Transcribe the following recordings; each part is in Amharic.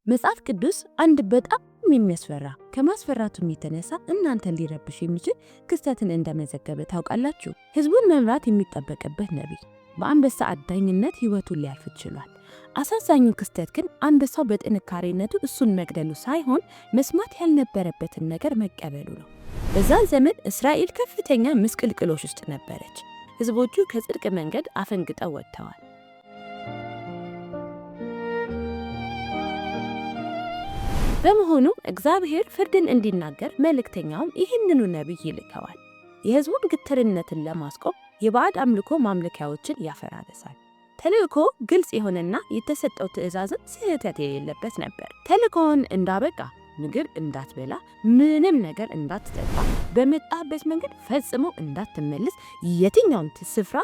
መጽሐፍ ቅዱስ አንድ በጣም የሚያስፈራ፣ ከማስፈራቱም የተነሳ እናንተን ሊረብሽ የሚችል ክስተትን እንደመዘገበ ታውቃላችሁ። ሕዝቡን መምራት የሚጠበቅበት ነቢይ በአንበሳ አዳኝነት ሕይወቱን ሊያልፍ ችሏል። አሳዛኙ ክስተት ግን አንበሳው በጥንካሬነቱ እሱን መግደሉ ሳይሆን መስማት ያልነበረበትን ነገር መቀበሉ ነው። በዛን ዘመን እስራኤል ከፍተኛ ምስቅልቅሎች ውስጥ ነበረች። ሕዝቦቹ ከጽድቅ መንገድ አፈንግጠው ወጥተዋል። በመሆኑ እግዚአብሔር ፍርድን እንዲናገር መልእክተኛውም ይህንኑ ነቢይ ይልከዋል። የሕዝቡን ግትርነትን ለማስቆም የባዕድ አምልኮ ማምለኪያዎችን ያፈራርሳል። ተልእኮ ግልጽ የሆነና የተሰጠው ትእዛዝም ስህተት የሌለበት ነበር። ተልእኮውን እንዳበቃ ምግብ እንዳትበላ፣ ምንም ነገር እንዳትጠጣ፣ በመጣበት መንገድ ፈጽሞ እንዳትመለስ፣ የትኛውን ስፍራ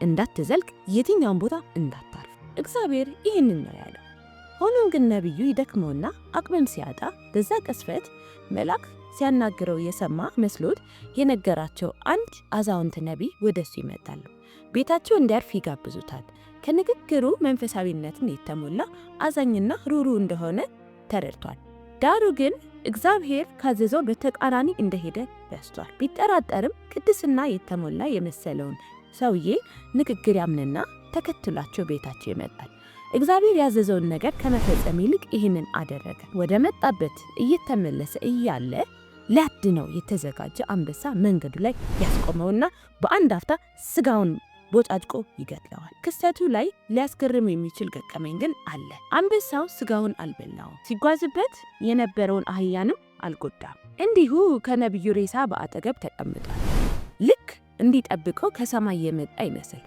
እንዳትዘልቅ፣ የትኛውን ቦታ እንዳታርፍ እግዚአብሔር ይህንን ነው ያለው። ሆኖም ግን ነቢዩ ይደክመውና አቅምም ሲያጣ በዛ ቅስፈት መልአክ ሲያናግረው የሰማ መስሎት የነገራቸው አንድ አዛውንት ነቢይ ወደሱ ይመጣሉ። ቤታቸው እንዲያርፍ ይጋብዙታል። ከንግግሩ መንፈሳዊነትን የተሞላ አዛኝና ሩሩ እንደሆነ ተረድቷል። ዳሩ ግን እግዚአብሔር ካዘዘው በተቃራኒ እንደሄደ ረስቷል። ቢጠራጠርም ቅድስና የተሞላ የመሰለውን ሰውዬ ንግግር ያምንና ተከትሏቸው ቤታቸው ይመጣል። እግዚአብሔር ያዘዘውን ነገር ከመፈጸም ይልቅ ይህንን አደረገ። ወደ መጣበት እየተመለሰ እያለ ሊያድነው የተዘጋጀ አንበሳ መንገዱ ላይ ያስቆመውና በአንድ አፍታ ስጋውን ቦጫጭቆ ይገድለዋል። ክስተቱ ላይ ሊያስገርም የሚችል ገጠመኝ ግን አለ። አንበሳው ስጋውን አልበላውም፣ ሲጓዝበት የነበረውን አህያንም አልጎዳም። እንዲሁ ከነቢዩ ሬሳ በአጠገብ ተቀምጧል። ልክ እንዲጠብቀው ከሰማይ የመጣ ይመስል።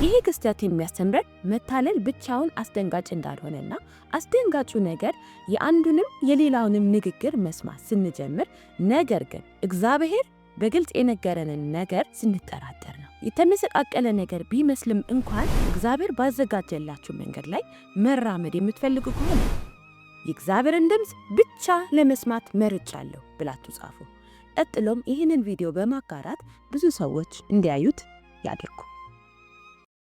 ይህ ክስተት የሚያስተምረን መታለል ብቻውን አስደንጋጭ እንዳልሆነና አስደንጋጩ ነገር የአንዱንም የሌላውንም ንግግር መስማት ስንጀምር፣ ነገር ግን እግዚአብሔር በግልጽ የነገረንን ነገር ስንጠራጠር ነው። የተመሰቃቀለ ነገር ቢመስልም እንኳን እግዚአብሔር ባዘጋጀላችሁ መንገድ ላይ መራመድ የምትፈልጉ ከሆነ የእግዚአብሔርን ድምፅ ብቻ ለመስማት መርጫለሁ ብላችሁ ጻፉ። ቀጥሎም ይህንን ቪዲዮ በማጋራት ብዙ ሰዎች እንዲያዩት ያድርጉ።